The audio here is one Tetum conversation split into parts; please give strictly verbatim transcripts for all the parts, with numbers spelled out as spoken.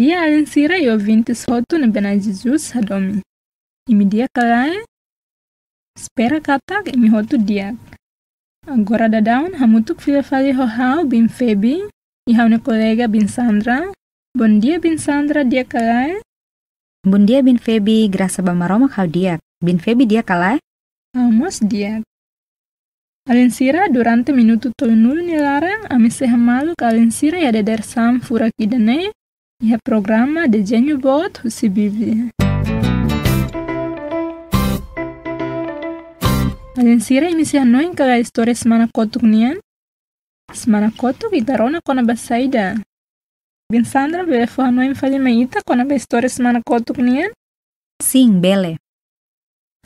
Di'ak alin sira i ouvintes hotu ne'ebé Na'i Jesus hadomi. Imi di'ak ka lae? Espera katak imi hotu di'ak. Agora daudaun hamutuk fila fali ho ha'u Biin Febi, i ha'u-nia kolega Biin Sandra. Bondia Biin Sandra, di'ak ka lae? Bondia Biin Febi, grasa ba Maromak ha'u di'ak. Biin Febi di'ak ka lae? Ha'u mós di'ak. Alin sira, durante minutu tolunulu nia laran, ami sei hamaluk alin sira iha dadeer-saan furak ida-ne'e, iha programa Dezeñu Boot husi Bíblia. Alin sira, imi sei hanoin ka lae istória semana kotuk nian? Semana kotuk ita rona kona-ba saida? Biin Sandra, bele fó hanoin fali mai ita kona-ba istória semana kotuk nian? Sin, bele.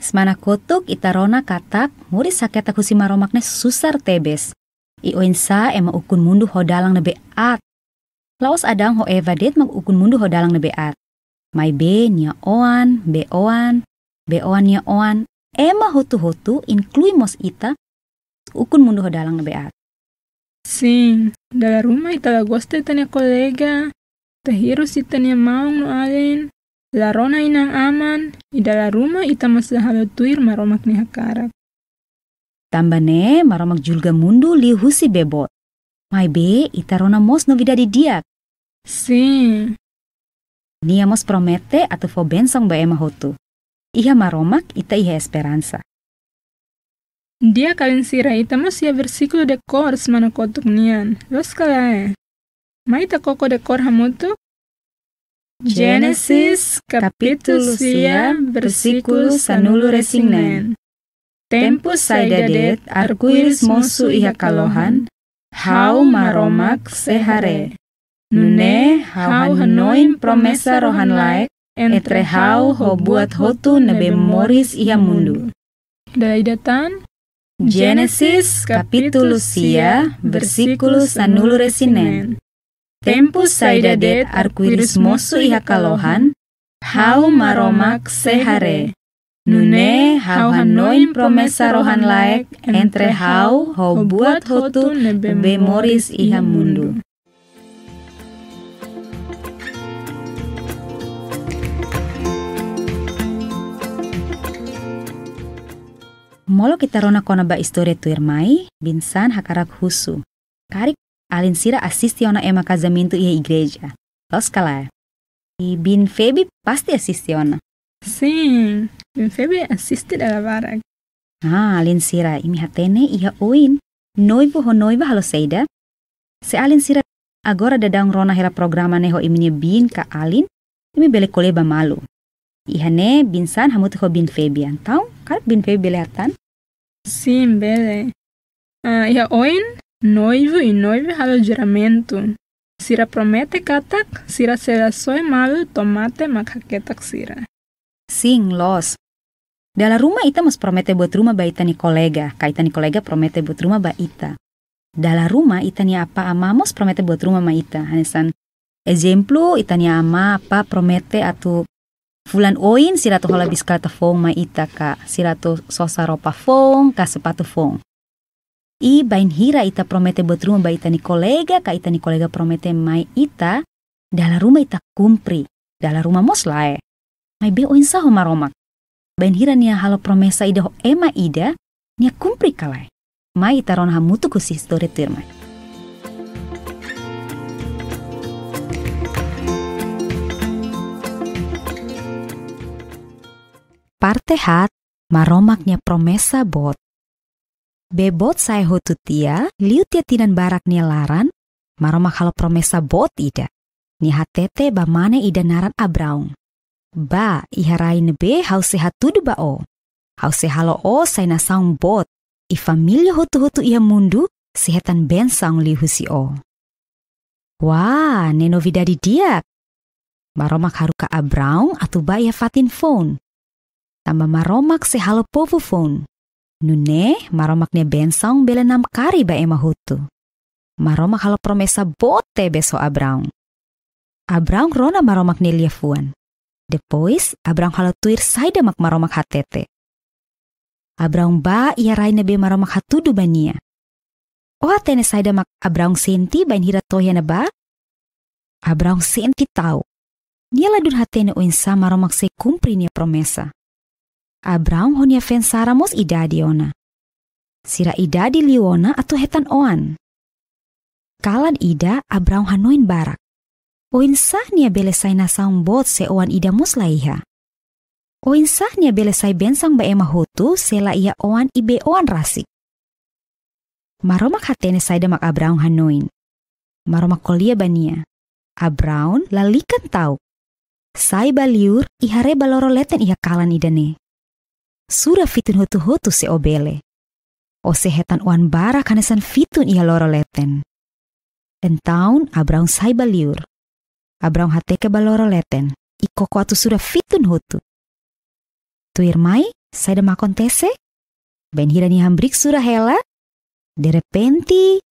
Semana kotuk ita rona katak moris haketak husi Maromak ne'e susar tebes. I oinsá ema ukun mundu ho dalan ne'ebé aat. La'ós Adão ho Eva de'it mak ukun mundu ho dalan ne'ebé aat. Maibé nia oan, bei-oan, bei-oan nia oan, ema hotu-hotu, inklui mós ita, ukun mundu ho dalan ne'ebé aat. Sin, dala ruma ita la gosta ita-nia kolega, ita hirus ita-nia maun no alin, la rona inan-aman, i dala ruma ita mós la halo tuir Maromak nia hakarak. Tanba ne'e Maromak julga mundu liuhusi bee boot. Maibé ita rona mós novidade di'ak. Sin. Nia mós promete atu fó bensaun ba ema hotu. Iha Maromak ita iha esperansa. Di'ak alin sira, ita mós iha versíkulu dekór semana kotuk nian. Loos ka lae? Mai ita koko dekór hamutuk. Génesis, kapítulu sia, versíkulu sanulu-resin-neen. Tempu saida de'it arku-íris mosu iha kalohan, ha'u Maromak sei haree. Nune'e ha'u hanoin promesa rohan-laek entre ha'u ho buat hotu ne'ebé moris iha mundu. Dala ida tan. Génesis, kapítulu sia, versíkulu sanulu-resin-neen. Tempu saida de'it arku-íris mosu iha kalohan, ha'u Maromak sei haree. Nune'e ha'u hanoin promesa rohan-laek entre ha'u ho buat hotu ne'ebé moris iha mundu. Molok ita rona kona-ba istória tuirmai, Biin San hakarak husu karik alin sira asiste ona ema kazamentu iha igreja. Loos ka lae? I Biin Febi pasti asiste ona. Sin, Biin Febi asiste dala barak. Ah, alin sira, imi hatene iha oin noivu ho noiva halo saida? Se alin sira agora daudaun rona hela programa ne'e ho imi-nia biin ka alin, imi bele ko'alia ba malu. Iha ne'e Biin San hamutuk ho Biin Febi. Entaun, karik Biin Febi bele hatán? Sin, bele. Ah, iha oin, noivu i noiva halo juramentu. Sira promete katak sira sei la soe malu to'o mate mak haketak sira. Sin, loos. Dala ruma ita mós promete buat ruma ba ita-nia kolega, ka ita-nia kolega promete buat ruma ba ita. Dala ruma ita-nia apá amá mós promete buat ruma mai ita. Hanesan ezemplu, ita-nia amá, apá promete atu fulan oin sira atu hola bisikleta foun mai ita, ka sira atu sosa roupa foun, ka sapatu foun. I bainhira ita promete buat ruma ba ita-nia kolega, ka ita-nia kolega promete mai ita, dala ruma ita kumpre, dala ruma mós lae. Maibé oinsá ho Maromak? Bainhira nia halo promesa ida ho ema ida, nia kumpre ka lae? Mai ita rona hamutuk husi istória tuirmai. Parte haat, Maromak nia promesa boot. Bee boot sa'e hotu tiha, liu tiha tinan barak nia laran, Maromak halo promesa boot ida. Nia hatete ba mane ida naran Abraun: Bá, iha rai ne'ebé ha'u sei hatudu ba ó. Ha'u sei halo ó sai nasaun boot, i família hotu-hotu iha mundu sei hetan bensaun liuhusi ó. Wah, ne'e novidade di'ak! Maromak haruka Abraun atu bá iha fatin foun. Tanba Maromak sei halo povu foun. Nune'e, Maromak nia bensaun bele namkari ba ema hotu. Maromak halo promesa boot tebes ho Abraun. Abraun rona Maromak nia liafuan. Depois, Abraun halo tuir saida mak Maromak hatete. Abraun bá iha rai ne'ebé Maromak hatudu ba nia. Ó hatene saida mak Abraun sente bainhira to'o iha ne'ebá? Abraun sente ta'uk. Nia ladún hatene oinsá Maromak sei kumpre nia promesa. Abraão ho nia feen Sara mós idade ona. Sira idade liu ona atu hetan oan. Kalan ida Abraão hanoin barak. Oinsá nia bele sai nasaun boot se oan ida mós laiha? Oinsá nia bele sai bensaun ba ema hotu se laiha oan i bee oan rasik? Maromak hatene saida mak Abraão hanoin. Maromak ko'alia ba nia: Abraão, lalika ta'uk. Sai ba liur i haree ba loro leten iha kalan ida-ne'e. Sura fitun hotu-hotu se o bele. O sei hetan oan barak hanesan fitun iha loro leten. Entaun Abraão sai ba liur. Abraão hateke ba loro leten i koko atu sura fitun hotu. Tuirmai, saida mak akontese? Bainhira nia hamriik sura hela, derrepente,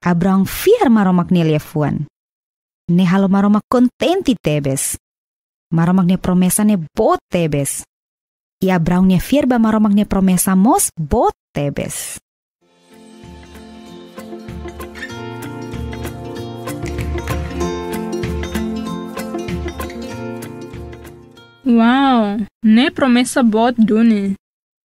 Abraão fiar Maromak nia liafuan. Ne'e halo Maromak kontente tebes. Maromak nia promesa ne'e boot tebes. I Abraão nia fiar ba Maromak nia promesa mós boot tebes. Wow, ne'e promesa boot duni.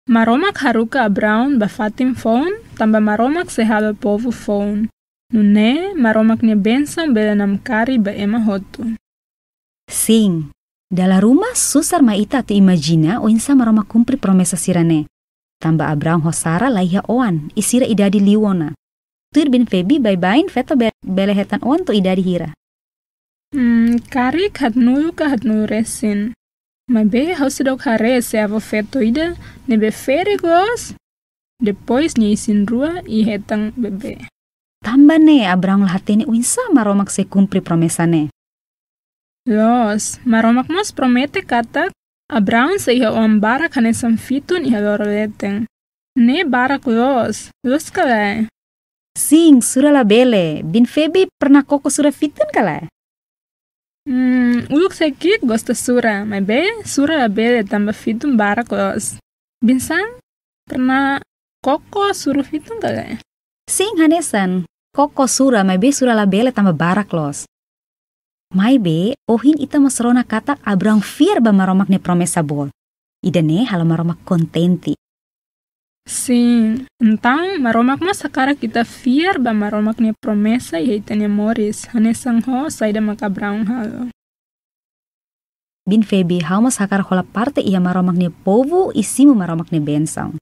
Maromak haruka Abraão ba fatin foun, tanba Maromak sei halo povu foun. Nune'e, Maromak nia bensaun bele namkari ba ema hotu. Sin, dala ruma susar mai ita atu imajina oinsá Maromak kumpre promesa sira-ne'e. Tanba Abraão ho Sara laiha oan, i sira idade liu ona. Tuir Biin Febi, baibain feto be-, bele hetan oan to'o idade hira? Hmm, karik haatnulu ka haatnulu resin. Maibé ha'u seidauk haree se avó feto ida ne'ebé ferik loos, depois nia isin-rua i hetan bebé. Tanba ne'e Abraão la hatene oinsá Maromak sei kumpre promesa ne'e. Loos, Maromak mós promete katak Abraão sei iha oan barak hanesan fitun iha loro leten. Ne'e barak loos, loos ka lae? Sin, sura labele. Biin Febi pernah koko sura fitun ka lae? Hmm, uluk sei ki'ik gosta sura, maibé sura labele tanba fitun barak loos. Biin San pernah koko sura fitun ka lae? Sin, hanesan, koko sura, maibé sura labele tanba barak loos. Maibé, ohin ita mós rona katak Abraão fiar ba Maromak nia promesa boot. Ida-ne'e halo Maromak kontente. Sin, entaun Maromak mós hakarak ita fiar ba Maromak nia promesa iha ita-nia moris, hanesan ho saida mak Abraão halo. Biin Febi, ha'u mós hakarak hola parte iha Maromak nia povu i simu Maromak nia bensaun.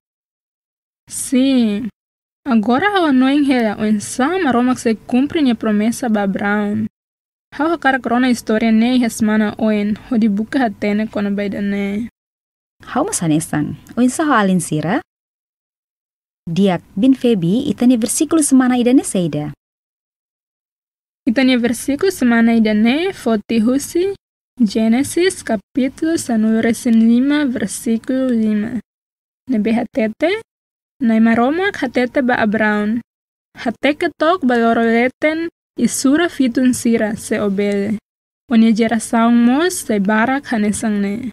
Sin, agora ha'u hanoin hela oinsá Maromak sei kumpre nia promesa ba Abraão. Ha'u hakarak rona istória ne'e iha semana oin, hodi buka hatene kona-ba ida-ne'e. Ha'u mós hanesan, oinsá ho alin sira? Di'ak, Biin Febi, ita-nia versíkulu semana ida-ne'e saida? Ita-nia versíkulu semana ida-ne'e foti husi Génesis kapítulu sanulu-resin-lima, versíkulu lima. Ne'ebé hatete, Na'i Maromak hatete ba Abraão: Hateke took ba loro leten i sura fitun sira se o bele. O-nia jerasaun mós sei barak hanesan ne'e.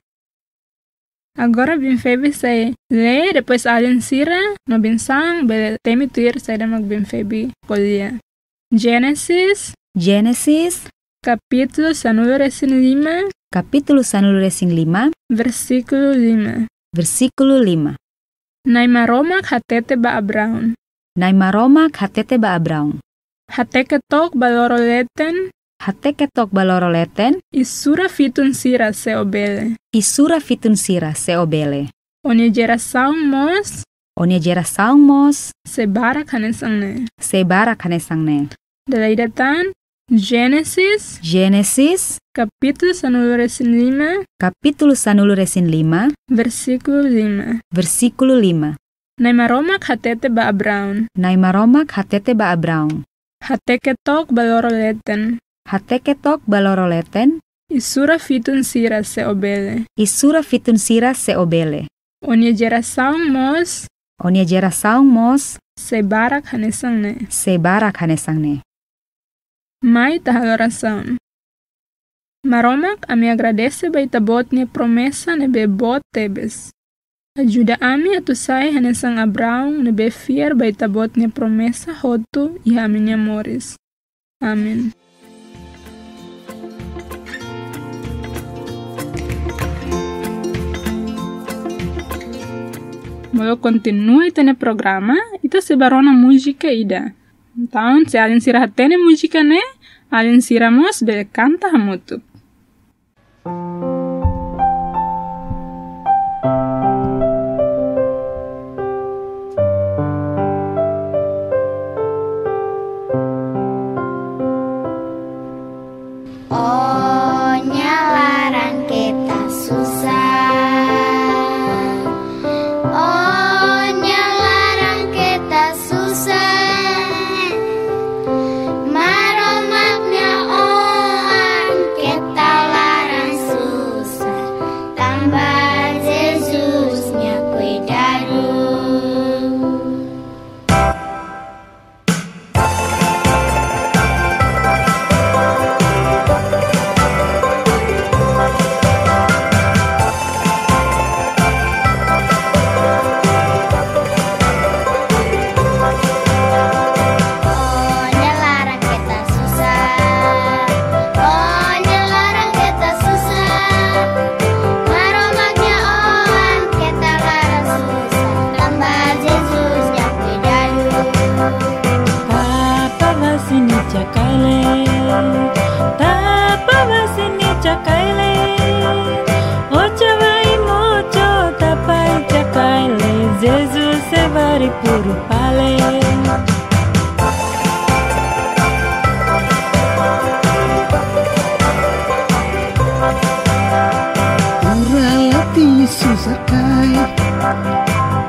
Agora Biin Febi sei lee, depois alin sira no Biin San bele temi tuir saida mak Biin Febi ko'alia. Génesis. Génesis. Kapítulu sanulu-resin-lima. Kapítulu sanulu-resin-lima. Versíkulu lima. Versíkulu lima. Na'i Maromak hatete ba Abraão. Na'i Maromak hatete ba Abraão: Hateke took ba loro leten. Hateke took ba loro leten. I sura fitun sira se o bele. I sura fitun sira se o bele. O-nia jerasaun mós. O-nia jerasaun mós. Sei barak hanesan ne'e. Sei barak hanesan ne'e. Dala ida tan, Génesis. Génesis. Kapítulu sanulu-resin-lima. Kapítulu sanulu-resin-lima. Versíkulu lima. Versíkulu lima. Na'i Maromak hatete ba Abraão. Na'i Maromak hatete ba Abraão: Hateke took ba loro leten. Hateke took ba loro leten. I sura fitun sira se o bele. I sura fitun sira se o bele. O-nia jerasaun mós. O-nia jerasaun mós. Sei barak hanesan ne'e. Sei barak hanesan ne'e. Mai ita halo orasaun. Maromak, ami agradese ba Ita-Boot nia promesa ne'ebé boot tebes. Ajuda ami atu sai hanesan Abraão ne'ebé fiar ba Ita-Boot nia promesa hotu iha ami-nia moris. Amen. molok kontinua ita-nia programa, ita sei bá rona múzika ida. Entaun, se alin sira hatene múzika ne'e, alin sira mós bele kanta hamutuk. Ó-nia laran keta susar. Ó-nia laran keta susar. Maromak nia oan keta laran susar. Tanba Jesus nia kuidadu. Ó-nia laran keta susar. Ó-nia laran keta susar. Maromak nia oan keta laran susar. Tanba Jesus nia kuidadu. Tapa ba sini cakaile. Tapa ba sini cakaile. Ocha bai mocho tapa i cakaile. Jesus sei bari puru pale. Ura lati susar kai.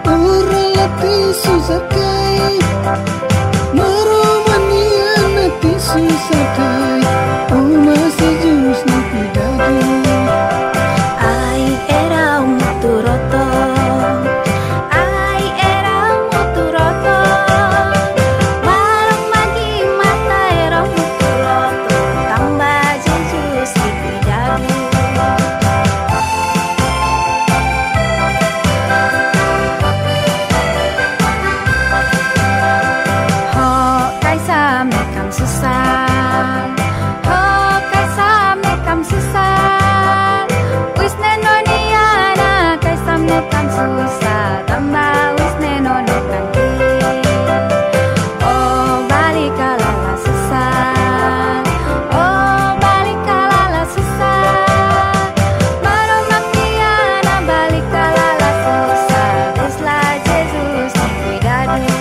Ura lati susar kai. Maromak nia oan ati susar kai. Uma Jesus nia kuidadu. Ai, erau mutu roto. Ai, erau mutu roto. Maromak nia matan erau mutu roto. Tanba Jesus nia kuidadu. Ho kaisa mekam susar. Ho kaisa mekam susar. Wisne no nia oan kaisa mekam susar. Tanba wisne no mekam ki. Ó balik ka laran susar. Ó balik ka laran susar. Maromak nia oan balik ka laran susar. Deus la Jesus nia kuidadu.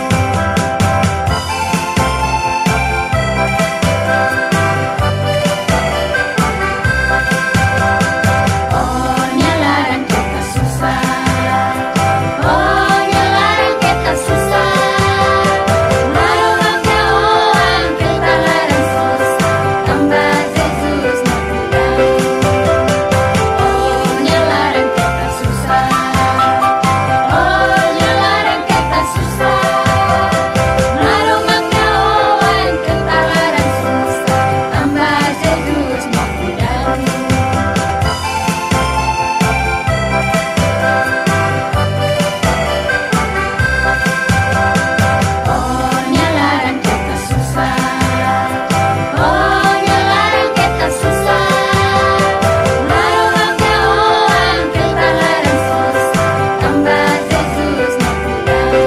Ó-nia laran keta susar. Ó-nia laran keta susar. Maromak nia oan keta laran susar. Tanba Jesus nia kuidadu. Ó-nia laran keta susar. Ó-nia laran keta susar. Maromak nia oan keta laran susar. Tanba Jesus nia kuidadu. Ó-nia laran keta susar. Ó-nia laran keta susar. Maromak nia oan keta laran susar. Tanba Jesus nia kuidadu.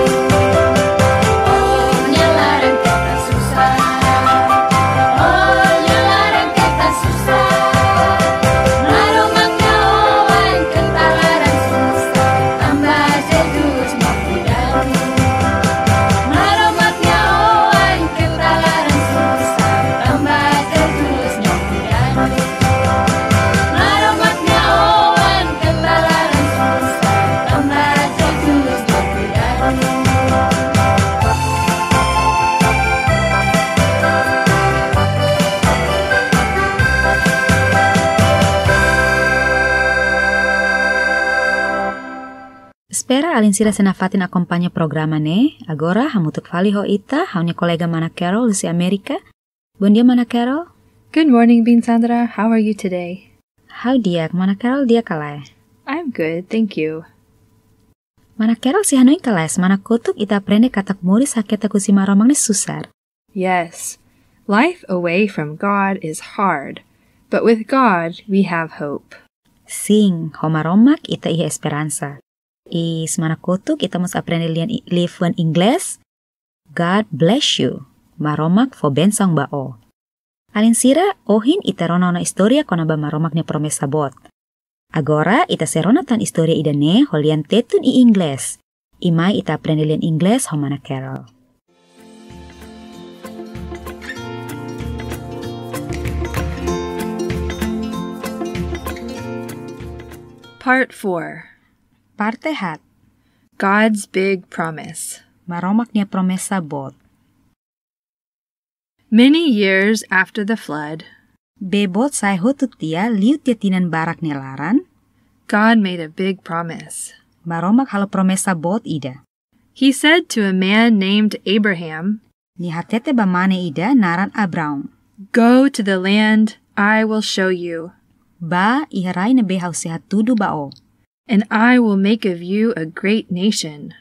Ó-nia laran keta susar. Ó-nia laran keta susar. Maromak nia oan keta laran susar. Tanba Jesus nia kuidadu. Maromak nia oan keta laran susar. Tanba Jesus nia kuidadu. Maromak nia oan keta laran susar. Tanba Jesus nia kuidadu. Espera alin sira sei nafatin akompaña programa ne'e. Agora, hamutuk fali ho ita, ha'u-nia kolega mana Carol husi Amérika. Bondia, mana Carol. Good morning, Biin Sandra. How are you today? Ha'u di'ak, mana Carol di'ak ka lae? I'm good, thank you. Mana Carol, se hanoin ka lae, semana kotuk ita aprende katak moris haketak husi Maromak ne'e susar. Yes, life away from God is hard, but with God we have hope. Sin, ho Maromak ita iha esperansa. I semana kotuk ita mós aprende lian i-, liafuan Inglés. God bless you. Maromak fó bensaun ba ó. Alin sira, ohin ita rona ona istória kona-ba Maromak nia promesa boot. Agora, ita sei rona tan istória ida-ne'e ho lian Tetun i Inglés. I mai ita aprende lian Inglés ho mana Carol. Part four. Parte haat. God's big promise. Maromak nia promesa boot. Many years after the flood, bee boot sa'e hotu tiha, liu tiha tinan barak nia laran, God made a big promise. Maromak halo promesa boot ida. He said to a man named Abraham, Nia hatete ba mane ida naran Abraão, "Go to the land I will show you. Bá iha rai ne'ebé ha'u sei hatudu ba ó. And I will make of you a great nation.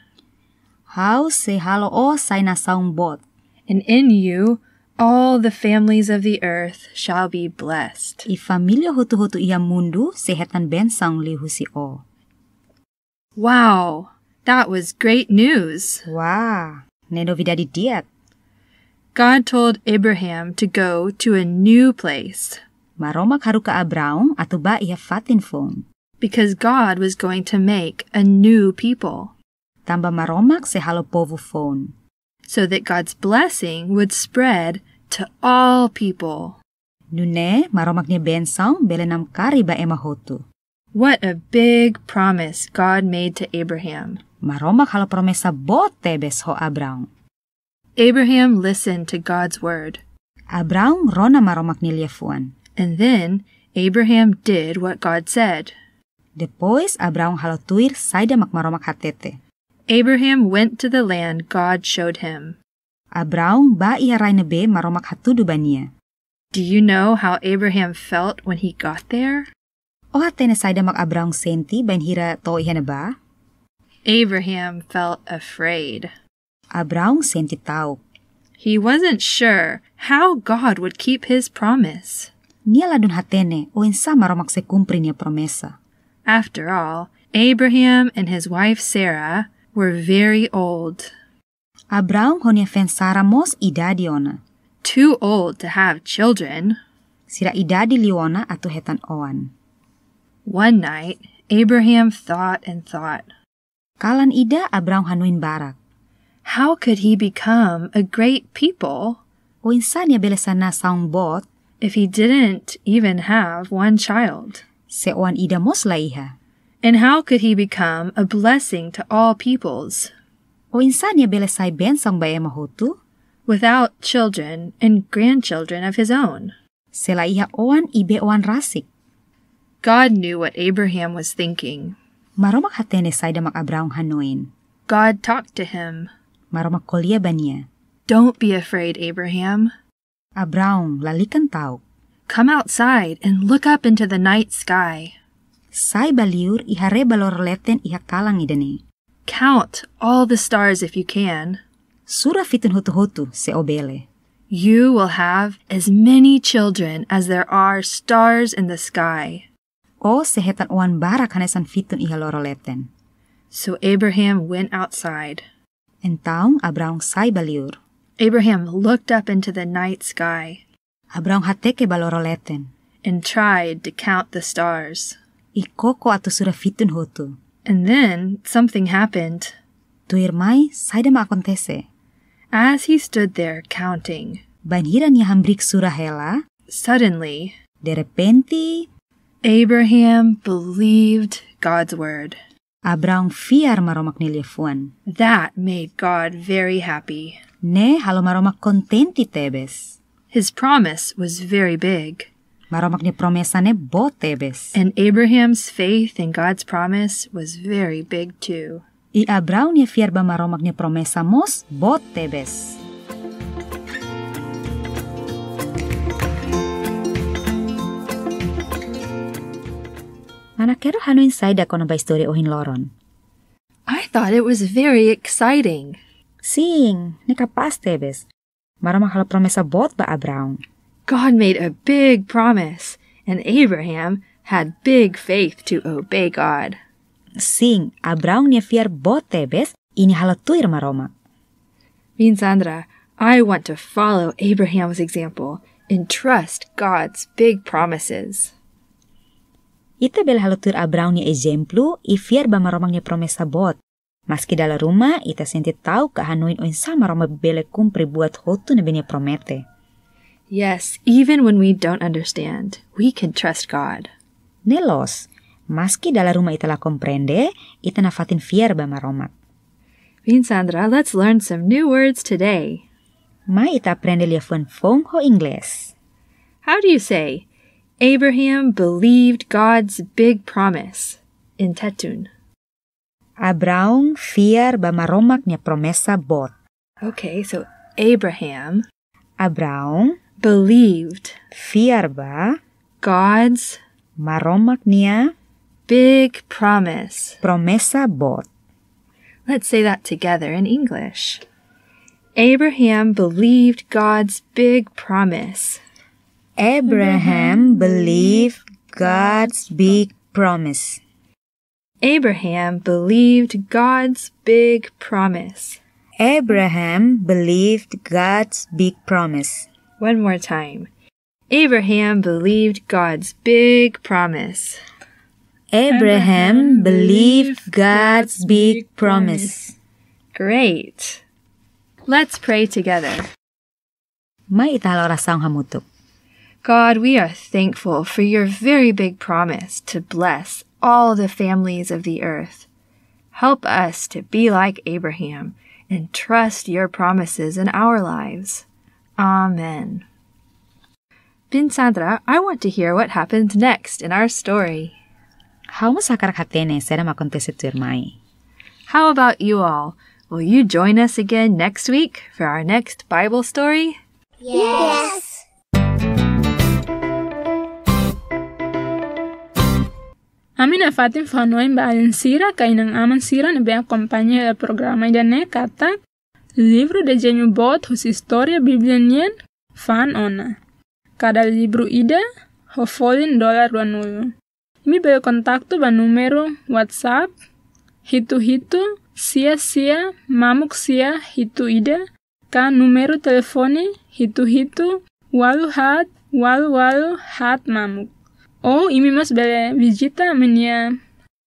Ha'u sei halo ó sai nasaun boot. And in you all the families of the earth shall be blessed." I família hotu-hotu iha mundu sei hetan bensaun liuhusi ó. Wow, that was great news. Wah, ne'e novidade di'ak. God told Abraham to go to a new place. Maromak haruka Abraão atu bá iha fatin foun. Because God was going to make a new people. Tanba Maromak sei halo povu foun. So that God's blessing would spread to all people. Nune'e Maromak nia bensaun bele namkari ba ema hotu. What a big promise God made to Abraham. Maromak halo promesa boot tebes ho Abraão. Abraham listened to God's word. Abraão rona Maromak nia liafuan. And then Abraham did what God said. Depois Abraão halo tuir saida mak Maromak hatete. Abraham went to the land God showed him. Abraão bá iha rai ne'ebé Maromak hatudu ba nia. Do you know how Abraham felt when he got there? Ó hatene saida mak Abraão sente bainhira to'o iha ne'ebá? Abraham felt afraid. Abraão sente ta'uk. He wasn't sure how God would keep his promise. Nia ladún hatene oinsá Maromak sei kumpre nia promesa. After all, Abraham and his wife Sarah were very old. Abraão ho nia feen Sara mós idade ona. Too old to have children. Sira idade liu ona atu hetan oan. One night, Abraham thought and thought. Kalan ida Abraão hanoin barak. How could he become a great people? Oinsá nia bele sai nasaun boot? If he didn't even have one child. Se oan ida mós la iha. And how could he become a blessing to all peoples? Oinsá nia bele sai bensaun ba ema hotu? Without children and grandchildren of his own. Se la iha oan i bei-oan rasik. God knew what Abraham was thinking. Maromak hatene saida mak Abraão hanoin. God talked to him. Maromak ko'alia ba nia. Don't be afraid, Abraham. Abraão, lalika ta'uk. Come outside and look up into the night sky. Sai ba liur i haree ba loro leten iha kalan ida-ne'e. Count all the stars if you can. Sura fitun hotu-hotu se ó bele. You will have as many children as there are stars in the sky. Ó sei hetan oan barak hanesan fitun iha loro leten. So Abraham went outside. Entaun Abraão sai ba liur. Abraham looked up into the night sky. Abraão hateke ba loro leten. And tried to count the stars. I koko atu sura fitun hotu. And then something happened. Tuirmai, saida mak akontese? As he stood there counting, bainhira nia hamriik sura hela, suddenly, derrepente, Abraham believed God's word. Abraão fiar Maromak nia liafuan. That made God very happy. Ne'e halo Maromak kontente tebes. His promise was very big. Maromak nia promesa ne'e boot tebes. And Abraham's faith in God's promise was very big too. I Abraão nia fiar ba Maromak nia promesa mós boot tebes. Mana Kero hanoin saida kona-ba istória ohin loron? I thought it was very exciting. Sin, ne'e kapás tebes. Maromak halo promesa boot ba Abraão. God made a big promise, and Abraham had big faith to obey God. Sin, Abraão nia fiar boot tebes, i nia halo tuir Maromak. Biin Sandra, I want to follow Abraham's example and trust God's big promises. Ita bele halo tuir Abraão nia ezemplu, i fiar ba Maromak nia promesa boot. Maski dala ruma, ita sente ta'uk ka hanoin oinsá Maromak bele kumpre buat hotu ne'ebé nia promete. Yes, even when we don't understand, we can trust God. Ne'e loos, maski dala ruma ita la komprende, ita nafatin fiar ba Maromak. Biin Sandra, let's learn some new words today. Mai ita aprende liafuan foun ho Inglés. How do you say, "Abraham believed God's big promise" in Tetun? Abraão fiar ba Maromak nia promesa boot. Okay, so Abraham Abraão believed fiar ba God's Maromak nia big promise. Promesa boot. Let's say that together in English. Abraham believed God's big promise. Abraham believed God's big promise. Abraham believed God's big promise. Abraham believed God's big promise. One more time. Abraham believed God's big promise. Abraham believed God's big promise. Great. Let's pray together. Mai ita halo orasaun hamutuk. God, we are thankful for your very big promise to bless all the families of the earth. Help us to be like Abraham and trust your promises in our lives. Amen. Biin Sandra, I want to hear what happened next in our story. Ha'u mós hakarak hatene saida mak akontese tuirmai. How about you all? Will you join us again next week for our next Bible story? Yes. Ami nafatin fó-hanoin ba alin sira ka inan-aman sira ne'ebé akompaña hela programa ida-ne'e katak livru Dezeñu Boot husi Istória Bíblia nian fa'an ona. Kada livru ida ho folin dolar ruanulu. Imi bele kontaktu ba númeru WhatsApp hitu hitu sia sia mamuk sia hitu ida, ka númeru telefone hitu hitu ualu haat ualu ualu haat mamuk. Ou imi mós bele vizita ami-nia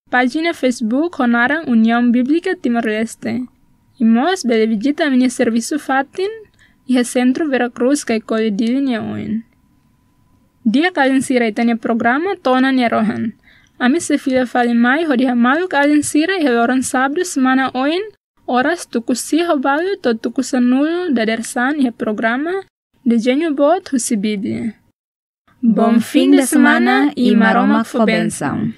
pájina Facebook ho naran União Bíblica Timor-Leste. I mós bele vizita ami-nia servisu fatin iha Sentru Vera Cruz Caicoli Dili nia oin. Di'ak alin sira, ita-nia programa to'o ona nia rohan. Ami sei fila fali mai hodi hamaluk alin sira iha loron sábadu semana oin, oras tuku sia ho balu to'o tuku sanulu dadeer-saan iha programa Dezeñu Boot husi Bíblia. Bom fim de semana i Maromak fó bensaun.